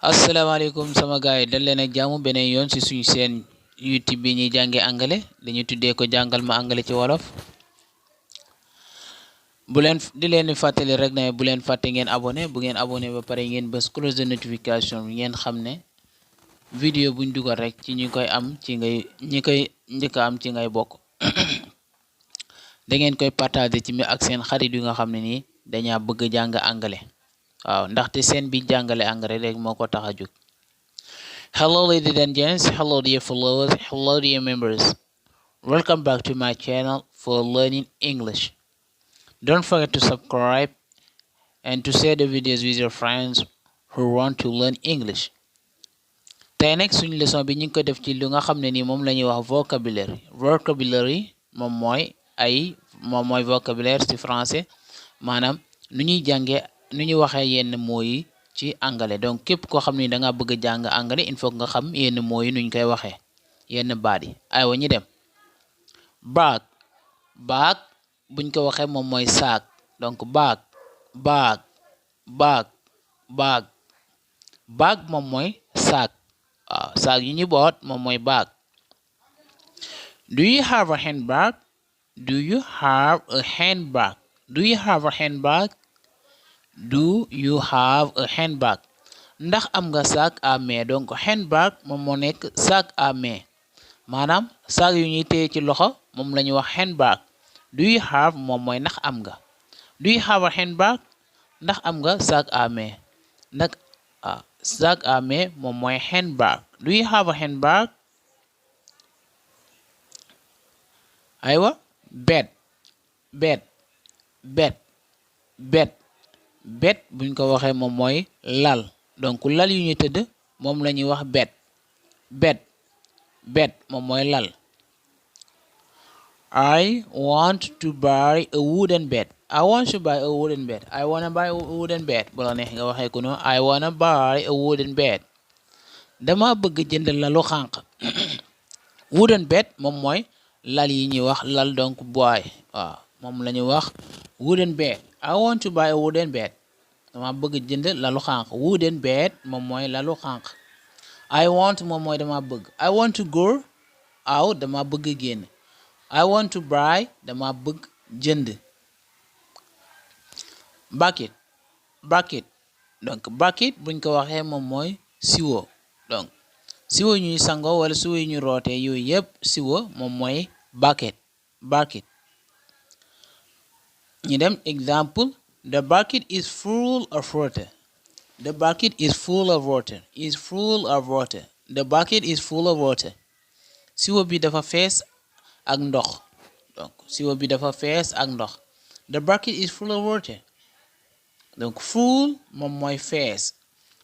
asalaamaaleykum sama gaay dal leen ak jaamu beneen yoon ci suñu seen YouTube bi ñuy jànge anglais dañu tuddee ko jàngal ma anglais ci wolof. bu leen di leen fàttali rek ne bu leen fàtte ngeen abonné bu ngeen abonné ba pare ngeen bës cloche de notification ngeen xam ne vidéo buñ dugal rek ci ñi koy am ci ngay ñi koy njëkk am ci ngay bokk. da ngeen koy partager ci mi ak seen xarit yu nga xam ne nii dañaa bëgg jàng anglais. waaw ndaxte seen bi jàngale anglais rek moo ko tax a jóg. Hello ladies and gents, hello dear followers, hello dear members. Welcome back to my channel for learning English. Don't forget to subscribe and to share the videos with your friends who want to learn English. tey nag suñu leçon bi ñu ngi ko def ci lu nga xam ne nii moom la ñuy wax vocabulary. Vocabulary moom mooy vocabulaire ci français maanaam nu ñuy jàngee nu ñuy waxee yenn mooy ci anglais. Donc képp koo xam ni da nga bëgg a jàng anglais il faut nga xam yenn mooy nuñ koy waxee yenn baat yi. aywa ñu dem. bag buñ ko waxee moom mooy saak. donc bag moom mooy saak. waaw saak yu ñu boot moom mooy bag. Do you have a handbag? Do you have a handbag? Do you have a handbag? Do you have a handbag? ndax am nga sac à main. donc handbag moom moo nekk sac à main maanaam sac yu ñuy téye ci loxo moom la ñuy wax handbag. Do you have moom mooy ndax am nga. Do you have a handbag? ndax am nga sac à main. ndax sac à main moom mooy handbag. Do you have a handbag? aywa bed buñ ko waxee moom mooy lal. donc lal yu ñu tëdd moom la ñuy wax bed moom mooy lal. I want to buy a wooden bed. I want to buy a wooden bed. I wanna buy a wooden bed. bu la neex nga waxee ko noonu I wanna buy a wooden bed. dama bëgg jënd lalu xànq. wooden bed moom mooy lal yi ñuy wax lal donc bois. waaw moom la ñuy wax wooden bed. I want to buy a wooden bed. dama bëgg jënd lalu xànq. wooden bed moom mooy lalu xànq. I want moom mooy dama bëgg. I want to go out dama bëgg génn. I want to buy dama bëgg jënd. bucket donc bucket buñ ko waxee moom mooy siwo. donc siwo ñuy sango wala siwo yu ñu rootee yooyu yëpp siwo moom mooy bucket. ñu dem exemple. The bucket is full of water. The bucket is full of water. Is full of water. The bucket is full of water. siwo bi dafa fees ak ndox. donc siwo bi dafa fees ak ndox. The bucket is full of water. donc full moom mooy fees.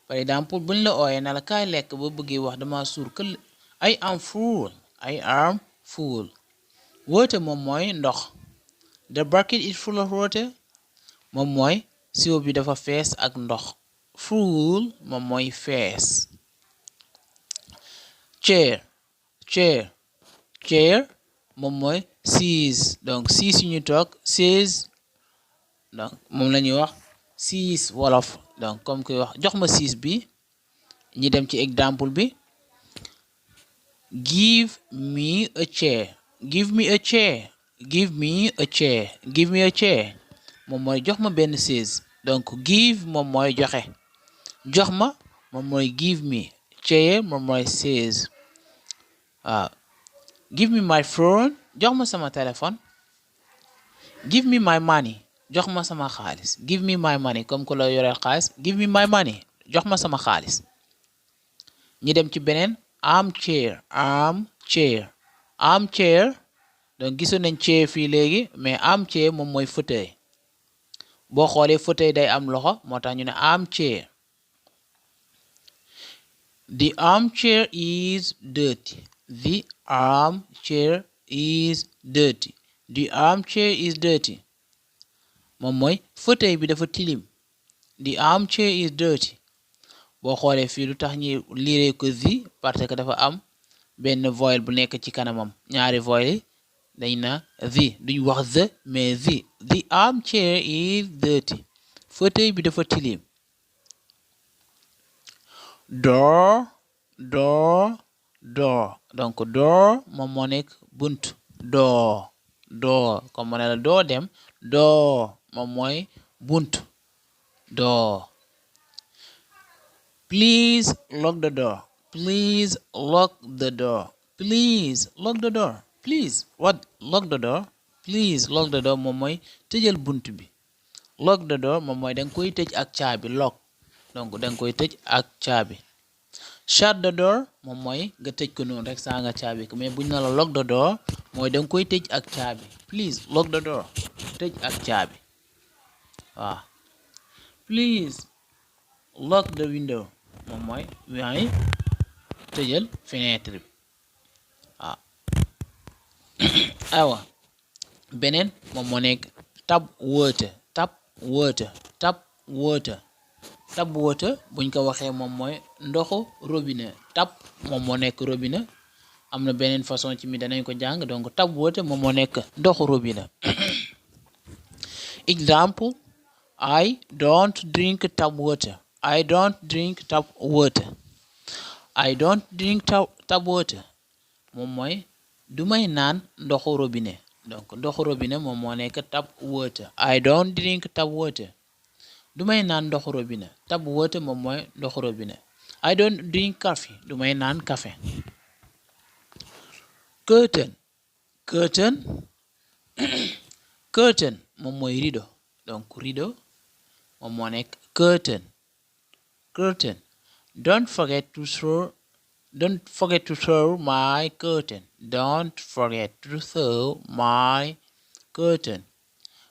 par exemple buñ la ooyee na la kaay lekk ba bëggee wax dama suur këll I am full. water moom mooy ndox. The bucket is full of water. moom mooy siwo bi dafa fees ak ndox. full moom mooy fees. chair moom mooy siis. donc siis yu ñu toog siis donc moom la ñuy wax siis wolof. donc comme koy wax jox ma siis bi. ñi dem ci exemple bi. give me a chair. give me a chair. moom mooy jox ma benn chaise. donc give moom mooy joxe. jox ma moom mooy give me. chair moom mooy chaise. waaw give me my phone. jox ma sama téléphone. give me my money. jox ma sama xaalis. give me my money comme ku la yoreel xaalis. give me my money. jox ma sama xaalis. ñi dem ci beneen armchair. donc gisoon nañ chair fii léegi mais armchair moom mooy fauteuil. boo xoolee fauteuil day am loxo moo tax ñu ne armchair. The armchair is dirty. The armchair is dirty. moom mooy fauteuil bi dafa tilim. The armchair is dirty. boo xoolee fii lu tax ñi liiree ko the parce que dafa am benn voyelle bu nekk ci kanamam. ñaari voyelle dañ na the duñ wax the mais the armchair is dirty. fauteuil bi dafa tilim. door door door donc door moom moo nekk bunt door comme ma ne la doo dem door moom mooy bunt door. Please lock the door. Please lock the door. Please lock the door. Please what lock the door. Please lock the door moom mooy tëjal bunt bi. Lock the door moom mooy danga koy tëj ak caabi lock donc danga koy tëj ak caabi. Shut the door moom mooy nga tëj ko noonu rek saa nga caabi ko mais buñ na la lock the door mooy danga koy tëj ak caabi. Please lock the door tëj ak caabi waaw. Please lock the window moom mooy waaye tëjal fenêtre bi waaw. aywa beneen moom moo nekk tap water buñ ko waxee moom mooy ndoxu robinet. Tap moom moo nekk robinet am na beneen façon ci mi danañ ko jàng donc tap water moom moo nekk ndoxu robinet. Example: I don't drink tap water. I don't drink tap water. I don't drink tap water moom mooy du may naan ndoxu robinet donc ndoxu robinet moom moo nekk tap water. I don't drink tap water du may naan ndoxu robinet. Tap water moom mooy ndoxu robinet. I don't drink coffee du may naan café. Curtain moom mooy rideau donc rideau moom moo nekk curtain. Don't forget to throw my curtain. Don't forget to throw my curtain.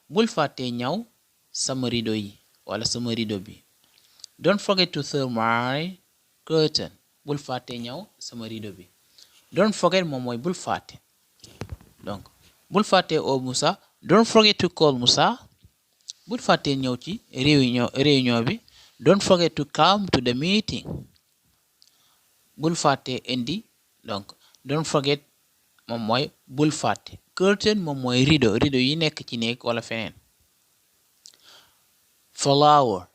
Bul fàtte ñaw sama rideau yi wala sama rideau bi. Don't forget to throw my curtain. Bul fàtte ñaw sama rideau bi. Don't forget moom mooy bul fàtte donc bul fàtte oo Musa. Don't forget to call Musa. Bul fàtte ñëw ci réunion bi. Don't forget to come to the meeting. Bul fàtte indi donc don't forget moom mooy bul fàtte. Curtain moom mooy rideau yi nekk ci néeg wala feneen. Flower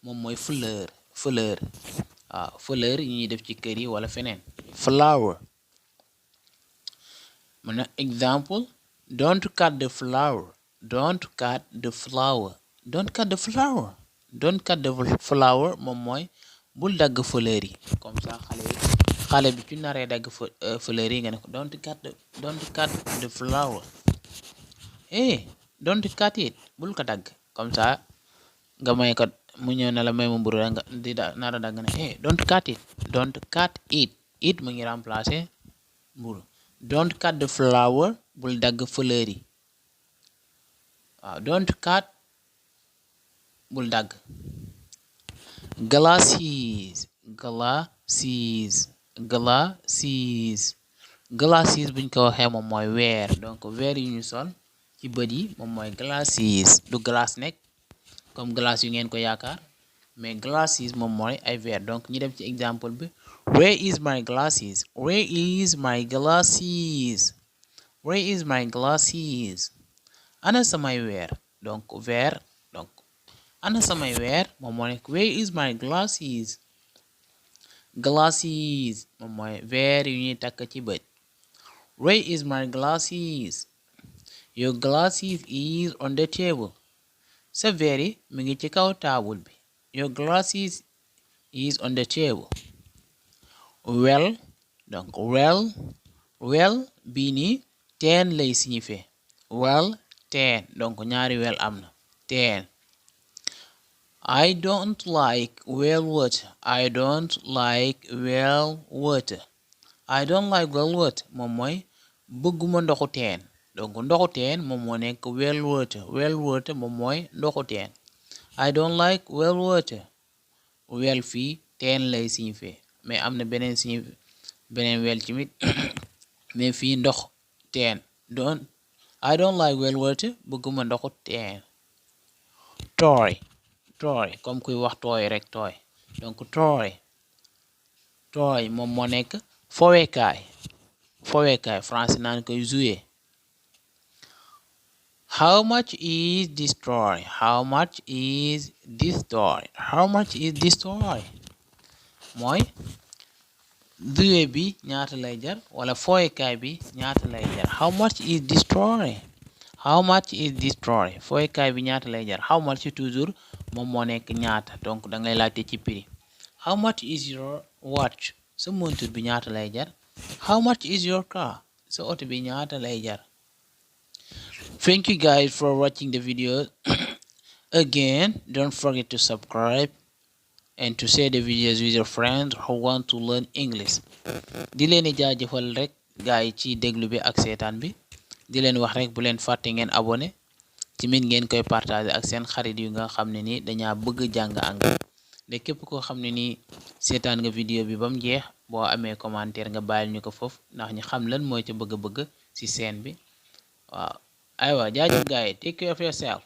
moom mooy fleur waaw fleur yi ñuy def ci kër yi wala feneen. Flower. Mun na example: don't cut the flower. Don't cut the flower moom mooy bul dagg fleur yi comme ça xale bi ci naree dagg fleur yi nga ne ko don't cut the flower. Don't cut it bul ko dagg comme ça nga may ko mu ñëw ne la may ma mburu nga di nara dagg ne don't cut it. It mu ngi remplacer mburu. Don't cut the flower bul dagg fleur yi waaw. Don't cut bul dagg. Glasses buñ ko waxee moom mooy weer donc weer yu ñu sol ci bët yi moom mooy glasses du glace nekk comme glace yu ngeen ko yaakaar mais glasses moom mooy ay weer donc ñu dem ci exemple bi. Where is my glasses? Ana samay weer donc weer donc ana samay weer moom moo nekk where is my glasses moom mooy weer yu ñuy takk ci bët. Where is my glasses? Your glasses is on the table. Sa weer yi mi ngi ci kaw taabul bi. Your glasses is on the table. Well donc well bii nii teen lay signifier. Well teen donc ñaari well am na teen. I don't like well water moom mooy bëgguma ndoxu teen donc ndoxu teen moom moo nekk well water moom mooy ndoxu teen. I don't like well water. Well fii teen lay signifier mais am na beneen wel ci mit mais fii ndox teen I don't like well water bëgguma ndoxu teen. Toy comme kuy wax tooy rek tooy donc tooy moom moo nekk fowekaay français naan koy jouer. How much is this toy? How much is this toy? How much is this toy? mooy duwe bi ñaata lay jar wala fooykaay bi ñaata lay jar. How much is this toy? How much is this toy? Fooykaay bi ñaata lay jar. How much toujours moom moo nekk ñaata, donc da ngay laajte ci prix. How much is your watch? Sa montre bi ñaata lay jar. How much is your car? Sa oto bi ñaata lay jar. Thank you guys for watching the video. Again, don't forget to subscribe and to share the videos with your friends who want to learn English. Di leen di jaajëfal rek gaay ci déglu bi ak seetaan bi. Di leen wax rek bu leen fàtte ngeen abonné ci mit ngeen koy partager ak seen xarit yu nga xam ne ni dañaa bëgg jàng anglais. De képp koo xam ne ni seetaan nga vidéo bi ba mu jeex boo amee commentaire nga bàyyil ñu ko foofu ndax ñu xam lan mooy ca bëgg-bëgg ci seen bi. Waaw aywa jaajëf gaay, take care of yourself.